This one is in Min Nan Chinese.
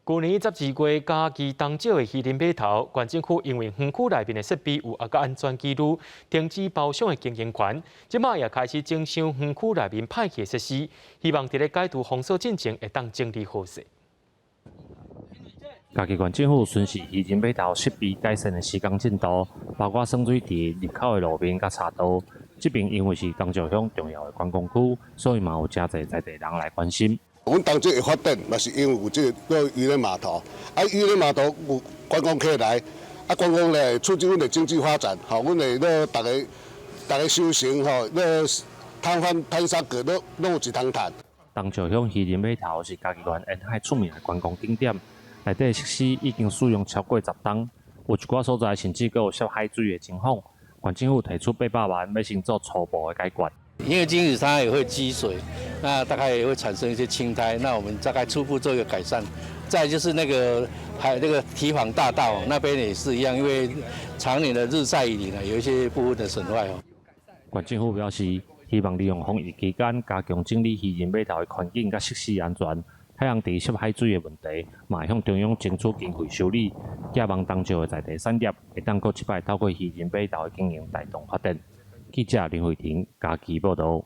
舊年12月，嘉義東石的漁人碼頭，縣政府因為園區內面的設備有抑閣安全疑慮，停止包商的經營權。這擺也開始整修園區內面歹去的設施，希望佇咧解除封鎖進前會當整理好勢。嘉義縣政府巡視漁人碼頭設備改善的施工進度，包括滲水池入口的路面佮岔道。這爿因為是東石鄉重要的觀光區，所以嘛有誠濟在地人來關心。阮東石會發展，嘛是因為有這個漁人碼頭。啊，漁人碼頭有觀光客來，啊，觀光來促進阮的經濟發展。吼，阮會咧逐个逐个收成吼，咧攤販攤商個攏攏有一通趁。東石鄉漁人碼頭是嘉義縣沿海出名的觀光景點，內底設施已經使用超過10冬，有一寡所在甚至閣有涉海水的情況。縣政府提出800萬，欲先做初步的解決。因為金子它也會積水，那大概也會產生一些青苔，那我們大概初步做一個改善。再就是那個還有那個堤防大道那邊也是一樣，因為常年的日曬雨淋呢，有一些部分的損壞哦。縣政府表示，希望利用防疫期間加強整理漁人碼頭的環境佮設施安全。太陽池涉海水的問題，嘛會向中央爭取經費修理，寄望東石的在地產業會當閣一擺透過漁人碼頭的經營帶動發展。記者林慧婷嘉義報導。